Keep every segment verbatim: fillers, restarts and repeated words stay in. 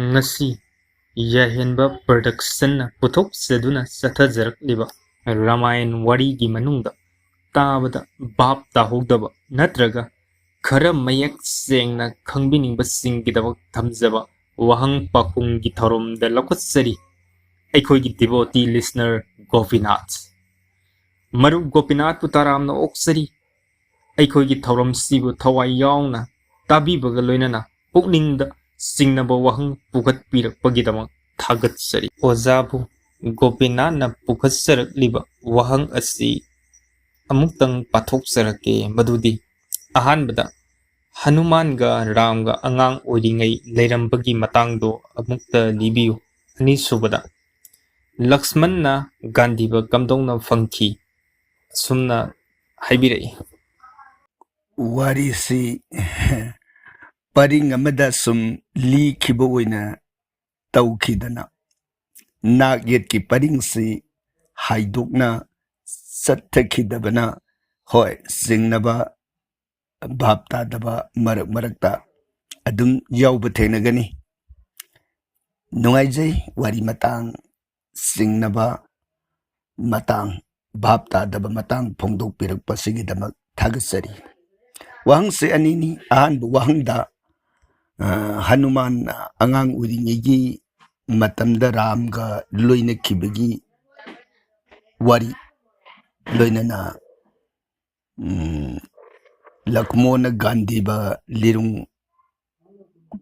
ꯉꯁꯤ ꯌꯥꯍꯦꯟꯕ ꯄ꯭ꯔꯗꯛꯁꯟꯅ ꯄꯨꯊꯣꯛꯆꯗꯨꯅ ꯆꯠꯊꯖꯔꯛꯂꯤꯕ ꯔꯥꯃꯥꯌꯟ ꯋꯥꯔꯤꯒꯤ ꯃꯅꯨꯡꯗ ꯇꯥꯕꯗ ꯚꯥꯞ ꯇꯥꯍꯧꯗꯕ ꯅꯠꯇ꯭ꯔꯒ ꯈꯔ ꯃꯌꯦꯛ ꯁꯦꯡꯅ ꯈꯪꯕꯤꯅꯤꯡꯕꯁꯤꯡꯒꯤꯗꯃꯛ ꯊꯝꯖꯕ ꯋꯥꯍꯪ ꯄꯥꯎꯈꯨꯝꯒꯤ ꯊꯧꯔꯝꯗ ꯂꯧꯈꯠꯆꯔꯤ꯫ ꯑꯩꯈꯣꯏꯒꯤ ꯗꯤꯚꯣꯇꯤ ꯂꯤꯁꯅꯔ ꯒꯣꯄꯤꯅꯥꯊ꯫ ꯃꯔꯨꯞ ꯒꯣꯄꯤꯅꯥꯊꯄꯨ ꯇꯔꯥꯝꯅ ꯑꯣꯛꯆꯔꯤ꯫ ꯑꯩꯈꯣꯏꯒꯤ ꯊꯧꯔꯝꯁꯤꯕꯨ ꯊꯋꯥꯏ ꯌꯥꯎꯅ ꯇꯥꯕꯤꯕꯒ ꯂꯣꯏꯅꯅ ꯄꯨꯛꯅꯤꯡꯗ ꯆꯤꯡꯅꯕ ꯋꯥꯍꯪ ꯄꯨꯈꯠꯄꯤꯔꯛꯄꯒꯤꯗꯃꯛ ꯊꯥꯒꯠꯆꯔꯤ꯫ ꯑꯣꯖꯥꯕꯨ ꯒꯣꯄꯤꯅꯥꯊꯅ ꯄꯨꯈꯠꯆꯔꯛꯂꯤꯕ ꯋꯥꯍꯪ ꯑꯁꯤ ꯑꯃꯨꯛꯇꯪ ꯄꯥꯊꯣꯛꯆꯔꯛꯀꯦ, ꯃꯗꯨꯗꯤ ꯑꯍꯥꯟꯕꯗ ꯍꯅꯨꯃꯥꯟꯒ ꯔꯥꯝꯒ ꯑꯉꯥꯡ ꯑꯣꯏꯔꯤꯉꯩ ꯂꯩꯔꯝꯕꯒꯤ ꯃꯇꯥꯡꯗꯣ ꯑꯃꯨꯛꯇ ꯂꯤꯕꯤꯌꯨ꯫ ꯑꯅꯤꯁꯨꯕꯗ ꯂꯛꯁꯃꯟꯅ ꯒꯥꯟꯙꯤꯕ ꯀꯝꯗꯧꯅ ꯐꯪꯈꯤ? ꯑꯁꯨꯝꯅ ꯍꯥꯏꯕꯤꯔꯛꯏ꯫ ꯋꯥꯔꯤꯁꯤ ꯄꯔꯤꯡ ꯑꯃꯗ ꯁꯨꯝ ꯂꯤꯈꯤꯕ ꯑꯣꯏꯅ ꯇꯧꯈꯤꯗꯅ ꯅꯥꯛ ꯌꯦꯠꯀꯤ ꯄꯔꯤꯡꯁꯤ ꯍꯥꯏꯗꯣꯛꯅ ꯆꯠꯊꯈꯤꯗꯕꯅ, ꯍꯣꯏ, ꯆꯤꯡꯅꯕ ꯚꯥꯞ ꯇꯥꯗꯕ ꯃꯔꯛ ꯃꯔꯛꯇ ꯑꯗꯨꯝ ꯌꯥꯎꯕ ꯊꯦꯡꯅꯒꯅꯤ꯫ ꯅꯨꯡꯉꯥꯏꯖꯩ ꯋꯥꯔꯤ ꯃꯇꯥꯡ ꯆꯤꯡꯅꯕ ꯃꯇꯥꯡ, ꯚꯥꯞ ꯇꯥꯗꯕ ꯃꯇꯥꯡ ꯐꯣꯡꯗꯣꯛꯄꯤꯔꯛꯄꯁꯤꯒꯤꯗꯃꯛ ꯊꯥꯒꯠꯆꯔꯤ꯫ ꯋꯥꯍꯪꯁꯦ ꯑꯅꯤꯅꯤ꯫ ꯑꯍꯥꯟꯕ ꯋꯥꯍꯪꯗ, ꯑ, ꯍꯅꯨꯃꯥꯟ ꯑꯉꯥꯡ ꯑꯣꯏꯔꯤꯉꯩꯒꯤ ꯃꯇꯝꯗ ꯔꯥꯝꯒ ꯂꯣꯏꯅꯈꯤꯕꯒꯤ ꯋꯥꯔꯤ, ꯂꯣꯏꯅꯅ, ꯎꯝ, ꯂꯛꯃꯣꯅ ꯒꯥꯟꯙꯤꯕ ꯂꯤꯔꯨꯡ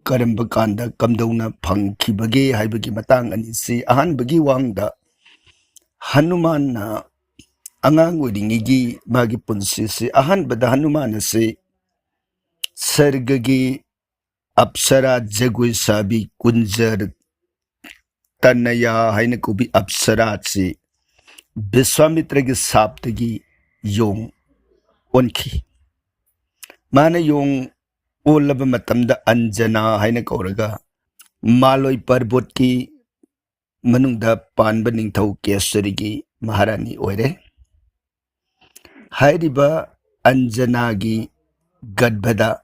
ꯀꯔꯝꯕ ꯀꯥꯟꯗ ꯀꯝꯗꯧꯅ ꯐꯪꯈꯤꯕꯒꯦ ꯍꯥꯏꯕꯒꯤ ꯃꯇꯥꯡ ꯑꯅꯤꯁꯤ꯫ ꯑꯍꯥꯟꯕꯒꯤ ꯋꯥꯍꯪꯗ, ꯍꯅꯨꯃꯥꯟꯅ ꯑꯉꯥꯡ ꯑꯣꯏꯔꯤꯉꯩꯒꯤ ꯃꯥꯒꯤ ꯄꯨꯟꯁꯤꯁꯤ, ꯑꯍꯥꯟꯕꯗ ꯍꯅꯨꯃꯥꯟ ꯑꯁꯤ ꯁꯔꯒꯒꯤ ꯑꯞꯁꯔꯥ ꯖꯒꯣꯏ ꯁꯥꯕꯤ ꯀꯨꯟꯖꯔ ꯇꯅꯌꯥ ꯍꯥꯏꯅ ꯀꯧꯕꯤ ꯑꯞꯁꯔꯥꯁꯤ ꯕꯤꯁ꯭ꯋꯥꯃꯤꯇ꯭ꯔꯒꯤ ꯁꯥꯞꯇꯒꯤ ꯌꯣꯡ ꯑꯣꯟꯈꯤ꯫ ꯃꯥꯅ ꯌꯣꯡ ꯑꯣꯜꯂꯕ ꯃꯇꯝꯗ ꯑꯟꯖꯅꯥ ꯍꯥꯏꯅ ꯀꯧꯔꯒ ꯃꯥꯂꯣꯏ ꯄꯔꯕꯣꯠꯀꯤ ꯃꯅꯨꯡꯗ ꯄꯥꯟꯕ ꯅꯤꯡꯊꯧ ꯀꯦꯁꯔꯤꯒꯤ ꯃꯍꯥꯔꯥꯅꯤ ꯑꯣꯏꯔꯦ꯫ ꯍꯥꯏꯔꯤꯕ ꯑꯟꯖꯅꯥꯒꯤ ꯒꯔꯚꯗ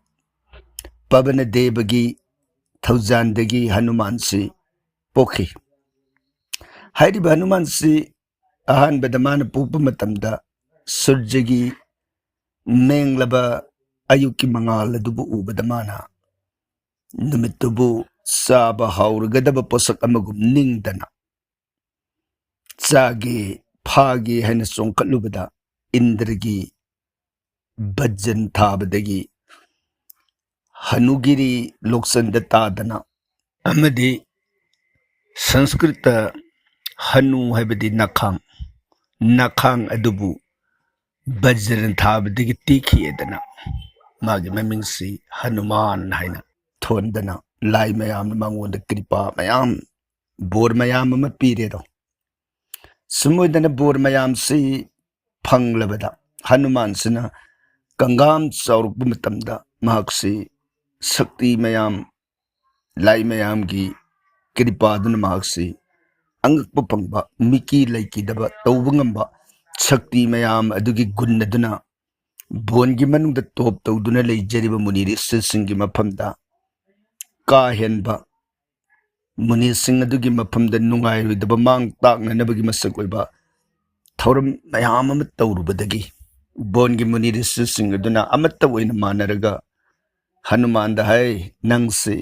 ꯄꯕꯅꯗꯦꯕꯒꯤ ꯊꯧꯖꯥꯟꯗꯒꯤ ꯍꯅꯨꯃꯥꯟꯁꯤ ꯄꯣꯛꯈꯤ꯫ ꯍꯥꯏꯔꯤꯕ ꯍꯅꯨꯃꯥꯟꯁꯤ ꯑꯍꯥꯟꯕꯗ ꯃꯥꯅ ꯄꯣꯛꯄ ꯃꯇꯝꯗ ꯁꯨꯔꯖꯒꯤ ꯃꯦꯡꯂꯕ ꯑꯌꯨꯛꯀꯤ ꯃꯉꯥꯜ ꯑꯗꯨꯕꯨ ꯎꯕꯗ ꯃꯥꯅ ꯅꯨꯃꯤꯠꯇꯨꯕꯨ ꯆꯥꯕ ꯍꯥꯎꯔꯒꯗꯕ ꯄꯣꯠꯁꯛ ꯑꯃꯒꯨꯝ ꯅꯤꯡꯗꯅ ꯆꯥꯒꯦ ꯐꯥꯒꯦ ꯍꯥꯏꯅ ꯆꯣꯡꯈꯠꯂꯨꯕꯗ ꯏꯟꯗ꯭ꯔꯒꯤ ꯕꯖꯟ ꯊꯥꯕꯗꯒꯤ ꯍꯅꯨꯒꯤꯔꯤ ꯂꯣꯛꯆꯟꯗ ꯇꯥꯗꯅ ꯑꯃꯗꯤ ꯁꯪꯁꯀ꯭ꯔꯤꯠꯇ ꯍꯅꯨ ꯍꯥꯏꯕꯗꯤ ꯅꯈꯥꯡ, ꯅꯈꯥꯡ ꯑꯗꯨꯕꯨ ꯕꯖ꯭ꯔꯅ ꯊꯥꯕꯗꯒꯤ ꯇꯦꯛꯈꯤꯑꯦꯗꯅ ꯃꯥꯒꯤ ꯃꯃꯤꯡꯁꯤ ꯍꯅꯨꯃꯥꯟ ꯍꯥꯏꯅ ꯊꯣꯟꯗꯅ ꯂꯥꯏ ꯃꯌꯥꯝꯅ ꯃꯉꯣꯟꯗ ꯀ꯭ꯔꯤꯄꯥ ꯃꯌꯥꯝ, ꯕꯣꯔ ꯃꯌꯥꯝ ꯑꯃ ꯄꯤꯔꯦꯗꯣ꯫ ꯁꯨꯝ ꯑꯣꯏꯗꯅ ꯕꯣꯔ ꯃꯌꯥꯝꯁꯤ ꯐꯪꯂꯕꯗ ꯍꯅꯨꯃꯥꯟꯁꯤꯅ ꯀꯪꯒꯥꯝ ꯆꯥꯎꯔꯛꯄ ꯃꯇꯝꯗ ꯃꯍꯥꯛꯁꯤ ꯁꯛꯇꯤ ꯃꯌꯥꯝ, ꯂꯥꯏ ꯃꯌꯥꯝꯒꯤ ꯀ꯭ꯔꯤꯄꯥꯗꯨꯅ ꯃꯍꯥꯛꯁꯤ ꯑꯉꯛꯄ ꯐꯪꯕ, ꯃꯤꯀꯤ ꯂꯩꯈꯤꯗꯕ, ꯇꯧꯕ ꯉꯝꯕ ꯁꯛꯇꯤ ꯃꯌꯥꯝ ꯑꯗꯨꯒꯤ ꯒꯨꯟ ꯑꯗꯨꯅ ꯕꯣꯟꯒꯤ ꯃꯅꯨꯡꯗ ꯇꯣꯞ ꯇꯧꯗꯨꯅ ꯂꯩꯖꯔꯤꯕ ꯃꯨꯅꯤ ꯔꯤꯁꯤꯁꯤꯡꯒꯤ ꯃꯐꯝꯗ ꯀꯥ ꯍꯦꯟꯕ ꯃꯨꯅꯤꯁꯤꯡ ꯑꯗꯨꯒꯤ ꯃꯐꯝꯗ ꯅꯨꯡꯉꯥꯏꯔꯣꯏꯗꯕ ꯃꯥꯡ ꯇꯥꯛꯅꯅꯕꯒꯤ ꯃꯁꯛ ꯑꯣꯏꯕ ꯊꯧꯔꯝ ꯃꯌꯥꯝ ꯑꯃ ꯇꯧꯔꯨꯕꯗꯒꯤ ꯕꯣꯟꯒꯤ ꯃꯨꯅꯤ ꯔꯤꯁꯤꯁꯤꯡ ꯑꯗꯨꯅ ꯑꯃꯠꯇ ꯑꯣꯏꯅ ꯃꯥꯟꯅꯔꯒ ꯍꯅꯨꯃꯥꯟꯗ ꯍꯥꯏ, "ꯅꯪꯁꯤ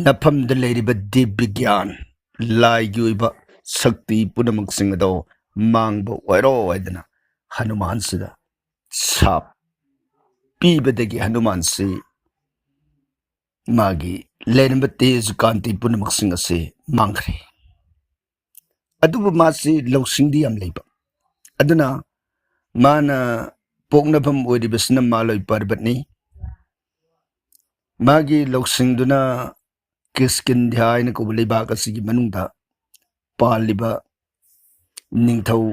ꯅꯐꯝꯗ ꯂꯩꯔꯤꯕ ꯗꯤꯕ꯭ꯌ ꯒ꯭ꯌꯥꯟ, ꯂꯥꯏꯒꯤ ꯑꯣꯏꯕ ꯁꯛꯇꯤ ꯄꯨꯝꯅꯃꯛꯁꯤꯡ ꯑꯗꯣ ꯃꯥꯡꯕ ꯑꯣꯏꯔꯣ" ꯍꯥꯏꯗꯅ ꯍꯅꯨꯃꯥꯟꯁꯤꯗ ꯁꯥꯞ ꯄꯤꯕꯗꯒꯤ ꯍꯅꯨꯃꯥꯟꯁꯤ ꯃꯥꯒꯤ ꯂꯩꯔꯝꯕ ꯇꯦꯖ ꯀꯥꯟꯇꯤ ꯄꯨꯝꯅꯃꯛꯁꯤꯡ ꯑꯁꯤ ꯃꯥꯡꯈ꯭ꯔꯦ꯫ ꯑꯗꯨꯕꯨ ꯃꯥꯁꯤ ꯂꯧꯁꯤꯡꯗꯤ ꯌꯥꯝ ꯂꯩꯕ꯫ ꯑꯗꯨꯅ ꯃꯥꯅ ꯄꯣꯛꯅꯐꯝ ꯑꯣꯏꯔꯤꯕꯁꯤꯅ ꯃꯥꯂꯣꯏ ꯄꯔꯕꯠꯅꯤ꯫ ꯃꯥꯒꯤ ꯂꯧꯁꯤꯡꯗꯨꯅ ꯀꯤꯁꯀꯤꯟꯙ꯭ꯌꯥ ꯍꯥꯏꯅ ꯀꯧꯕ ꯂꯩꯕꯥꯛ ꯑꯁꯤꯒꯤ ꯃꯅꯨꯡꯗ ꯄꯥꯜꯂꯤꯕ ꯅꯤꯡꯊꯧ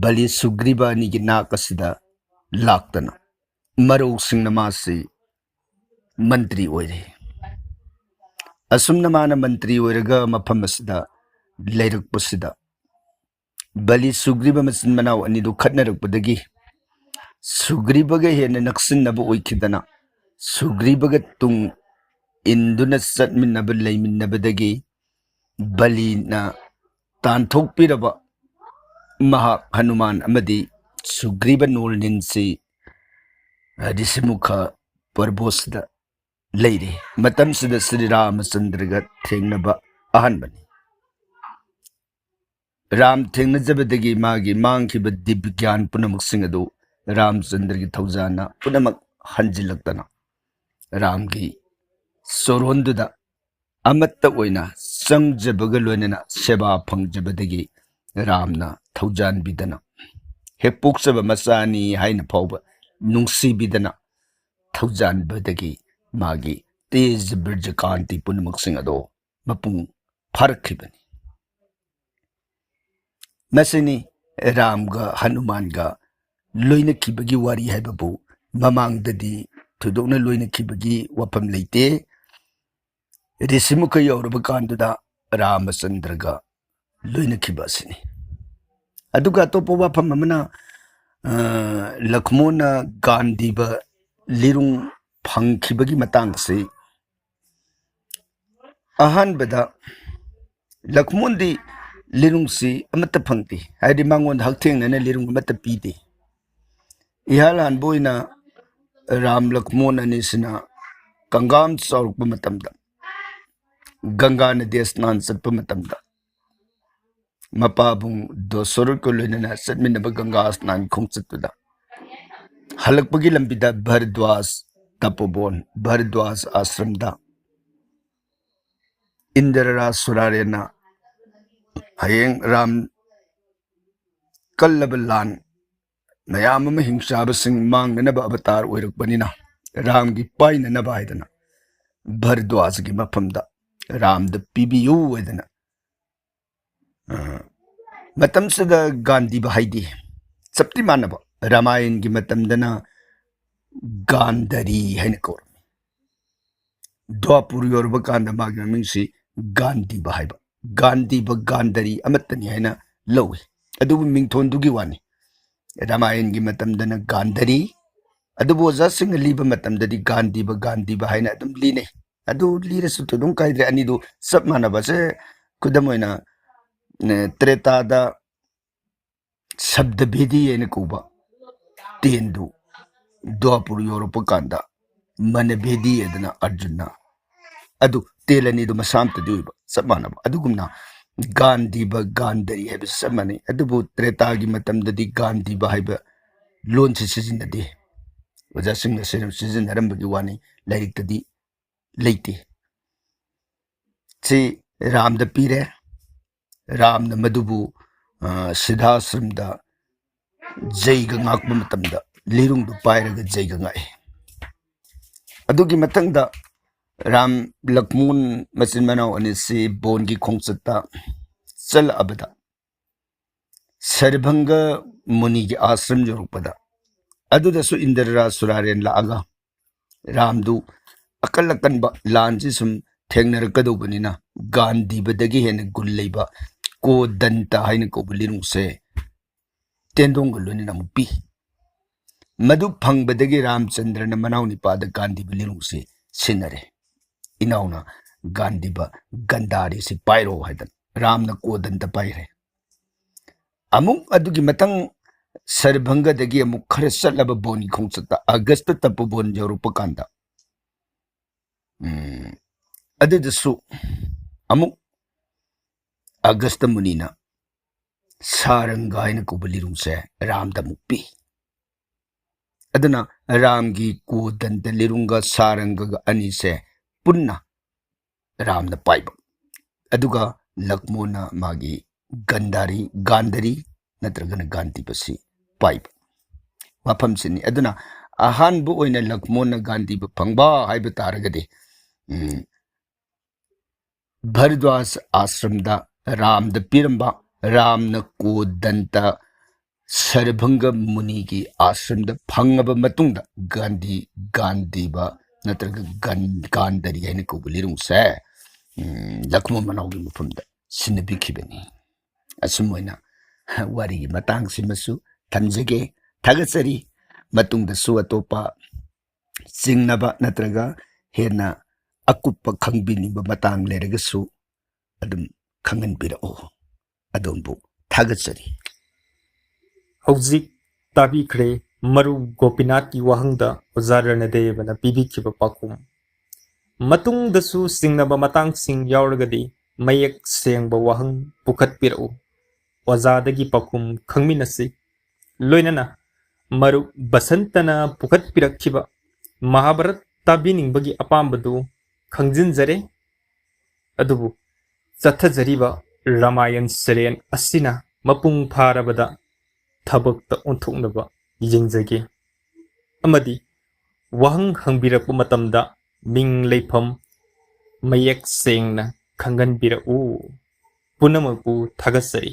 ꯕꯂꯤ ꯁꯨꯒ꯭ꯔꯤꯕ ꯑꯅꯤꯒꯤ ꯅꯥꯛ ꯑꯁꯤꯗ ꯂꯥꯛꯇꯅ ꯃꯔꯧꯁꯤꯡꯅ ꯃꯥꯁꯤ ꯃꯟꯇ꯭ꯔꯤ ꯑꯣꯏꯔꯦ꯫ ꯑꯁꯨꯝꯅ ꯃꯥꯅ ꯃꯟꯇ꯭ꯔꯤ ꯑꯣꯏꯔꯒ ꯃꯐꯝ ꯑꯁꯤꯗ ꯂꯩꯔꯛꯄꯁꯤꯗ ꯕꯂꯤ ꯁꯨꯒ꯭ꯔꯤꯕ ꯃꯆꯤꯟ ꯃꯅꯥꯎ ꯑꯅꯤꯗꯨ ꯈꯠꯅꯔꯛꯄꯗꯒꯤ ꯁꯨꯒ꯭ꯔꯤꯕꯒ ꯍꯦꯟꯅ ꯅꯛꯁꯤꯟꯅꯕ ꯑꯣꯏꯈꯤꯗꯅ ꯁꯨꯒ꯭ꯔꯤꯕꯒ ꯇꯨꯡ ꯏꯟꯗꯨꯅ ꯆꯠꯃꯤꯟꯅꯕ, ꯂꯩꯃꯤꯟꯅꯕꯗꯒꯤ ꯕꯂꯤꯅ ꯇꯥꯟꯊꯣꯛꯄꯤꯔꯕ ꯃꯍꯥꯛ ꯍꯅꯨꯃꯥꯟ ꯑꯃꯗꯤ ꯁꯨꯒ꯭ꯔꯤꯕ ꯅꯣꯂꯤꯟꯁꯤ ꯔꯤꯁꯤꯃꯨꯈ ꯄꯔꯕꯣꯠꯁꯤꯗ ꯂꯩꯔꯤ꯫ ꯃꯇꯝꯁꯤꯗ ꯁ꯭ꯔꯤ ꯔꯥꯃꯆꯟꯗ꯭ꯔꯒ ꯊꯦꯡꯅꯕ ꯑꯍꯥꯟꯕꯅꯤ꯫ ꯔꯥꯝ ꯊꯦꯡꯅꯖꯕꯗꯒꯤ ꯃꯥꯒꯤ ꯃꯥꯡꯈꯤꯕ ꯗꯤꯕ꯭ꯌ ꯒ꯭ꯌꯥꯟ ꯄꯨꯝꯅꯃꯛꯁꯤꯡ ꯑꯗꯨ ꯔꯥꯝꯆꯟꯗ꯭ꯔꯒꯤ ꯊꯧꯖꯥꯜꯅ ꯄꯨꯝꯅꯃꯛ ꯍꯟꯖꯤꯜꯂꯛꯇꯅ ꯔꯥꯝꯒꯤ ꯁꯣꯔꯣꯟꯗꯨꯗ ꯑꯃꯠꯇ ꯑꯣꯏꯅ ꯆꯪꯖꯕꯒ ꯂꯣꯏꯅꯅ ꯁꯦꯕꯥ ꯐꯪꯖꯕꯗꯒꯤ ꯔꯥꯝꯅ ꯊꯧꯖꯥꯟꯕꯤꯗꯅ, ꯍꯦꯛ ꯄꯣꯛꯆꯕ ꯃꯆꯥꯅꯤ ꯍꯥꯏꯅ ꯐꯥꯎꯕ ꯅꯨꯡꯁꯤꯕꯤꯗꯅ ꯊꯧꯖꯥꯟꯕꯗꯒꯤ ꯃꯥꯒꯤ ꯇꯦꯖ ꯕꯤꯔꯖ ꯀꯥꯟꯇꯤ ꯄꯨꯝꯅꯃꯛꯁꯤꯡ ꯑꯗꯣ ꯃꯄꯨꯡ ꯐꯥꯔꯛꯈꯤꯕꯅꯤ꯫ ꯃꯁꯤꯅꯤ ꯔꯥꯝꯒ ꯍꯅꯨꯃꯥꯟꯒ ꯂꯣꯏꯅꯈꯤꯕꯒꯤ ꯋꯥꯔꯤ ꯍꯥꯏꯕꯕꯨ꯫ ꯃꯃꯥꯡꯗꯗꯤ ꯊꯣꯏꯗꯣꯛꯅ ꯂꯣꯏꯅꯈꯤꯕꯒꯤ ꯋꯥꯐꯝ ꯂꯩꯇꯦ꯫ ꯔꯤꯁꯤꯃꯨꯈ ꯌꯧꯔꯕ ꯀꯥꯟꯗꯨꯗ ꯔꯥꯃꯆꯟꯗ꯭ꯔꯒ ꯂꯣꯏꯅꯈꯤꯕ ꯑꯁꯤꯅꯤ꯫ ꯑꯗꯨꯒ ꯑꯇꯣꯞꯄ ꯋꯥꯐꯝ ꯑꯃꯅ, ꯑ, ꯂꯛꯃꯣꯟꯅ ꯒꯥꯟꯙꯤꯕ ꯂꯤꯔꯨꯡ ꯐꯪꯈꯤꯕꯒꯤ ꯃꯇꯥꯡ ꯑꯁꯤ꯫ ꯑꯍꯥꯟꯕꯗ ꯂꯛꯃꯣꯟꯗꯤ ꯂꯤꯔꯨꯡꯁꯤ ꯑꯃꯠꯇ ꯐꯪꯗꯦ, ꯍꯥꯏꯗꯤ ꯃꯉꯣꯟꯗ ꯍꯛꯊꯦꯡꯅꯅ ꯂꯤꯔꯨꯡ ꯑꯃꯠꯇ ꯄꯤꯗꯦ꯫ ꯏꯍꯥꯟ ꯍꯥꯟꯕ ꯑꯣꯏꯅ ꯔꯥꯝ ꯂꯛꯃꯣꯟ ꯑꯅꯤꯁꯤꯅ ꯀꯪꯒꯥꯝ ꯆꯥꯎꯔꯛꯄ ꯃꯇꯝꯗ, ꯒꯪꯒꯥ ꯅꯗꯤ ꯁ꯭ꯅꯥꯟ ꯆꯠꯄ ꯃꯇꯝꯗ, ꯃꯄꯥꯕꯨꯡ ꯗꯣꯁꯣꯔꯣꯠꯀ ꯂꯣꯏꯅꯅ ꯆꯠꯃꯤꯟꯅꯕ ꯒꯪꯒꯥ ꯁ꯭ꯅꯥꯟ ꯈꯣꯡꯆꯠꯇꯨꯗ ꯍꯜꯂꯛꯄꯒꯤ ꯂꯝꯕꯤꯗ ꯚꯔꯗ꯭ꯋꯥꯖ ꯇꯄꯣꯕꯣꯟ, ꯚꯔꯗ꯭ꯋꯥꯖ ꯑꯥꯁ꯭ꯔꯝꯗ ꯏꯟꯗ꯭ꯔ ꯔꯥꯖ ꯁꯨꯔꯥꯔꯦꯟꯅ ꯍꯌꯦꯡ ꯔꯥꯝ ꯀꯜꯂꯕ ꯂꯥꯟ ꯃꯌꯥꯝ ꯑꯃ ꯍꯤꯡꯆꯥꯕꯁꯤꯡ ꯃꯥꯡꯅꯅꯕ ꯑꯕꯇꯥꯔ ꯑꯣꯏꯔꯛꯄꯅꯤꯅ ꯔꯥꯝꯒꯤ ꯄꯥꯏꯅꯅꯕ ꯍꯥꯏꯗꯅ ꯚꯔꯗ꯭ꯋꯥꯖꯒꯤ ꯃꯐꯝꯗ ꯔꯥꯝꯗ ꯄꯤꯕꯤꯌꯨ ꯍꯥꯏꯗꯅ, ꯑ, ꯃꯇꯝꯁꯤꯗ ꯒꯥꯟꯙꯤꯕ ꯍꯥꯏꯗꯤ ꯆꯞꯇꯤ ꯃꯥꯟꯅꯕ, ꯔꯥꯃꯥꯌꯟꯒꯤ ꯃꯇꯝꯗꯅ ꯒꯥꯟꯙꯔꯤ ꯍꯥꯏꯅ ꯀꯧꯔꯝꯃꯤ꯫ ꯗ꯭ꯋꯥꯄꯨꯔ ꯌꯧꯔꯕ ꯀꯥꯟꯗ ꯃꯥꯒꯤ ꯃꯃꯤꯡꯁꯤ ꯒꯥꯟꯙꯤꯕ ꯍꯥꯏꯕ꯫ ꯒꯥꯟꯙꯤꯕ ꯒꯥꯟꯙꯔꯤ ꯑꯃꯠꯇꯅꯤ ꯍꯥꯏꯅ ꯂꯧꯏ꯫ ꯑꯗꯨꯕꯨ ꯃꯤꯡꯊꯣꯟꯗꯨꯒꯤ ꯋꯥꯅꯤ꯫ ꯔꯥꯃꯥꯌꯟꯒꯤ ꯃꯇꯝꯗꯅ ꯒꯥꯟꯙꯔꯤ, ꯑꯗꯨꯕꯨ ꯑꯣꯖꯥꯁꯤꯡꯅ ꯂꯤꯕ ꯃꯇꯝꯗꯗꯤ ꯒꯥꯟꯙꯤꯕ, ꯒꯥꯟꯙꯤꯕ ꯍꯥꯏꯅ ꯑꯗꯨꯝ ꯂꯤꯅꯩ꯫ ꯑꯗꯨ ꯂꯤꯔꯁꯨ ꯊꯣꯏꯗꯣꯛ ꯀꯥꯏꯗ꯭ꯔꯦ꯫ ꯑꯅꯤꯗꯨ ꯆꯞ ꯃꯥꯟꯅꯕꯁꯦ, ꯈꯨꯗꯝ ꯑꯣꯏꯅ, ꯑ, ꯇ꯭ꯔꯦꯇꯥꯗ ꯁꯕꯗꯚꯦꯗꯤ ꯍꯥꯏꯅ ꯀꯧꯕ ꯇꯦꯟꯗꯨ ꯗ꯭ꯋꯥꯄꯨꯔ ꯌꯧꯔꯛꯄ ꯀꯥꯟꯗ ꯃꯅꯚꯦꯗꯤ ꯍꯥꯏꯗꯅ ꯑꯔꯖꯨꯟꯅ, ꯑꯗꯨ ꯇꯦꯟ ꯑꯅꯤꯗꯨ ꯃꯁꯥ ꯑꯝꯇꯗꯤ ꯑꯣꯏꯕ, ꯆꯞ ꯃꯥꯟꯅꯕ꯫ ꯑꯗꯨꯒꯨꯝꯅ ꯒꯥꯟꯙꯤꯕ, ꯒꯥꯟꯙꯔꯤ ꯍꯥꯏꯕꯁꯤ ꯆꯞ ꯃꯥꯟꯅꯩ꯫ ꯑꯗꯨꯕꯨ ꯇ꯭ꯔꯦꯇꯥꯒꯤ ꯃꯇꯝꯗꯗꯤ ꯒꯥꯟꯙꯤꯕ ꯍꯥꯏꯕ ꯂꯣꯟꯁꯤ ꯁꯤꯖꯤꯟꯅꯗꯦ꯫ ꯑꯣꯖꯥꯁꯤꯡꯅ ꯁꯤ-, ꯁꯤꯖꯤꯟꯅꯔꯝꯕꯒꯤ ꯋꯥꯅꯤ, ꯂꯥꯏꯔꯤꯛꯇꯗꯤ ꯂꯩꯇꯦ꯫ ꯁꯤ ꯔꯥꯝꯗ ꯄꯤꯔꯦ꯫ ꯔꯥꯝꯅ ꯃꯗꯨꯕꯨ, ꯑ, ꯁꯤꯗꯥꯁ꯭ꯔꯝꯗ ꯖꯩꯒ ꯉꯥꯛꯄ ꯃꯇꯝꯗ ꯂꯤꯔꯨꯡꯗꯨ ꯄꯥꯏꯔꯒ ꯖꯩꯒ ꯉꯥꯛꯏ꯫ ꯑꯗꯨꯒꯤ ꯃꯊꯪꯗ ꯔꯥꯝ ꯂꯛꯃꯣꯟ ꯃꯆꯤꯟ ꯃꯅꯥꯎ ꯑꯅꯤꯁꯤ ꯕꯣꯟꯒꯤ ꯈꯣꯡꯆꯠꯇ ꯆꯠꯂꯛꯑꯕꯗ ꯁꯔꯚꯪꯒ ꯃꯨꯅꯤꯒꯤ ꯑꯥꯁ꯭ꯔꯝ ꯌꯧꯔꯛꯄꯗ, ꯑꯗꯨꯗꯁꯨ ꯏꯟꯗ꯭ꯔꯔꯥꯖ ꯁꯨꯔꯥꯔꯦꯟ ꯂꯥꯛꯑꯒ ꯔꯥꯝꯗꯨ ꯑꯀꯜ ꯑꯀꯟꯕ ꯂꯥꯟꯁꯤ ꯁꯨꯝ ꯊꯦꯡꯅꯔꯛꯀꯗꯧꯕꯅꯤꯅ ꯒꯥꯟꯙꯤꯕꯗꯒꯤ ꯍꯦꯟꯅ ꯒꯨꯟ ꯂꯩꯕ ꯀꯣꯗꯟꯇ ꯍꯥꯏꯅ ꯀꯧꯕ ꯂꯤꯔꯨꯡꯁꯦ ꯇꯦꯟꯗꯣꯡꯒ ꯂꯣꯏꯅꯅ ꯑꯃꯨꯛ ꯄꯤ꯫ ꯃꯗꯨ ꯐꯪꯕꯗꯒꯤ ꯔꯥꯝꯆꯟꯗ꯭ꯔꯅ ꯃꯅꯥꯎ ꯅꯤꯄꯥꯗ ꯒꯥꯟꯙꯤꯕ ꯂꯤꯔꯨꯡꯁꯤ ꯁꯤꯟꯅꯔꯦ꯫ "ꯏꯅꯥꯎꯅ ꯒꯥꯟꯙꯤꯕ ꯒꯟꯙꯥꯔꯤꯁꯤ ꯄꯥꯏꯔꯣ" ꯍꯥꯏꯗꯅ ꯔꯥꯝꯅ ꯀꯣꯗꯟꯇ ꯄꯥꯏꯔꯦ꯫ ꯑꯃꯨꯛ ꯑꯗꯨꯒꯤ ꯃꯊꯪ ꯁꯔꯚꯪꯒꯗꯒꯤ ꯑꯃꯨꯛ ꯈꯔ ꯆꯠꯂꯕ ꯕꯣꯟꯒꯤ ꯈꯣꯡꯆꯠꯇ ꯑꯒꯁꯇ ꯇꯄꯣꯕꯣꯟ ꯌꯧꯔꯛꯄ ꯀꯥꯟꯗ, ꯎꯝ, ꯑꯗꯨꯗꯁꯨ ꯑꯃꯨꯛ ꯑꯒꯁꯇ ꯃꯨꯅꯤꯅ ꯁꯥꯔꯪꯒ ꯍꯥꯏꯅ ꯀꯧꯕ ꯂꯤꯔꯨꯡꯁꯦ ꯔꯥꯝꯗ ꯑꯃꯨꯛ ꯄꯤ꯫ ꯑꯗꯨꯅ ꯔꯥꯝꯒꯤ ꯀꯣꯗꯟꯇ ꯂꯤꯔꯨꯡꯒ ꯁꯥꯔꯪꯒꯒ ꯑꯅꯤꯁꯦ ꯄꯨꯟꯅ ꯔꯥꯝꯅ ꯄꯥꯏꯕ, ꯑꯗꯨꯒ ꯂꯛꯃꯣꯟꯅ ꯃꯥꯒꯤ ꯒꯟꯙꯥꯔꯤ, ꯒꯥꯟꯙꯔꯤ ꯅꯠꯇ꯭ꯔꯒꯅ ꯒꯥꯟꯙꯤꯕꯁꯤ ꯄꯥꯏꯕ ꯋꯥꯐꯝꯁꯤꯅꯤ꯫ ꯑꯗꯨꯅ ꯑꯍꯥꯟꯕ ꯑꯣꯏꯅ ꯂꯛꯃꯣꯟꯅ ꯒꯥꯟꯙꯤꯕ ꯐꯪꯕ ꯍꯥꯏꯕ ꯇꯥꯔꯒꯗꯤ, ꯎꯝ, ꯚꯔꯗ꯭ꯋꯥꯖ ꯑꯥꯁ꯭ꯔꯝꯗ ꯔꯥꯝꯗ ꯄꯤꯔꯝꯕ, ꯔꯥꯝꯅ ꯀꯣꯗꯟꯇ ꯁꯔꯚꯪꯒ ꯃꯨꯅꯤꯒꯤ ꯑꯥꯁ꯭ꯔꯝꯗ ꯐꯪꯉꯕ ꯃꯇꯨꯡꯗ ꯒꯥꯟꯙꯤ, ꯒꯥꯟꯙꯤꯕ ꯅꯠꯇ꯭ꯔꯒ ꯒꯟ-, ꯒꯥꯟꯙꯔꯤ ꯍꯥꯏꯅ ꯀꯧꯕ ꯂꯤꯔꯨꯡꯁꯦ, ꯎꯝ, ꯂꯛꯃꯣꯟ ꯃꯅꯥꯎꯒꯤ ꯃꯐꯝꯗ ꯁꯤꯟꯅꯕꯤꯈꯤꯕꯅꯤ꯫ ꯑꯁꯨꯝ ꯑꯣꯏꯅ ꯋꯥꯔꯤꯒꯤ ꯃꯇꯥꯡꯁꯤꯃꯁꯨ ꯊꯝꯖꯒꯦ꯫ ꯊꯥꯒꯠꯆꯔꯤ꯫ ꯃꯇꯨꯡꯗꯁꯨ ꯑꯇꯣꯞꯄ ꯆꯤꯡꯅꯕ ꯅꯠꯇ꯭ꯔꯒ ꯍꯦꯟꯅ ꯑꯀꯨꯞꯄ ꯈꯪꯕꯤꯅꯤꯡꯕ ꯃꯇꯥꯡ ꯂꯩꯔꯒꯁꯨ ꯑꯗꯨꯝ ꯈꯪꯍꯟꯕꯤꯔꯛꯎ꯫ ꯑꯗꯣꯝꯕꯨ ꯊꯥꯒꯠꯆꯔꯤ꯫ ꯍꯧꯖꯤꯛ ꯇꯥꯕꯤꯈ꯭ꯔꯦ ꯃꯔꯨꯞ ꯒꯣꯄꯤꯅꯥꯊꯀꯤ ꯋꯥꯍꯪꯗ ꯑꯣꯖꯥ ꯔꯅꯗꯦꯕꯅ ꯄꯤꯕꯤꯈꯤꯕ ꯄꯥꯎꯈꯨꯝ꯫ ꯃꯇꯨꯡꯗꯁꯨ ꯆꯤꯡꯅꯕ ꯃꯇꯥꯡꯁꯤꯡ ꯌꯥꯎꯔꯒꯗꯤ ꯃꯌꯦꯛ ꯁꯦꯡꯕ ꯋꯥꯍꯪ ꯄꯨꯈꯠꯄꯤꯔꯛꯎ꯫ ꯑꯣꯖꯥꯗꯒꯤ ꯄꯥꯎꯈꯨꯝ ꯈꯪꯃꯤꯟꯅꯁꯤ꯫ ꯂꯣꯏꯅꯅ ꯃꯔꯨꯞ ꯕꯁꯟꯇꯅ ꯄꯨꯈꯠꯄꯤꯔꯛꯈꯤꯕ ꯃꯍꯥꯚꯥꯔꯠ ꯇꯥꯕꯤꯅꯤꯡꯕꯒꯤ ꯑꯄꯥꯝꯕꯗꯨ ꯈꯪꯖꯤꯟꯖꯔꯦ꯫ ꯑꯗꯨꯕꯨ ꯆꯠꯊꯖꯔꯤꯕ ꯔꯥꯃꯥꯌꯟ ꯁꯦꯔꯦꯟ ꯑꯁꯤꯅ ꯃꯄꯨꯡ ꯐꯥꯔꯕꯗ ꯊꯕꯛꯇ ꯑꯣꯟꯊꯣꯛꯅꯕ ꯌꯦꯡꯖꯒꯦ꯫ ꯑꯃꯗꯤ ꯋꯥꯍꯪ ꯍꯪꯕꯤꯔꯛꯄ ꯃꯇꯝꯗ ꯃꯤꯡ ꯂꯩꯐꯝ ꯃꯌꯦꯛ ꯁꯦꯡꯅ ꯈꯪꯍꯟꯕꯤꯔꯛꯎ꯫ ꯄꯨꯝꯅꯃꯛꯄꯨ ꯊꯥꯒꯠꯆꯔꯤ꯫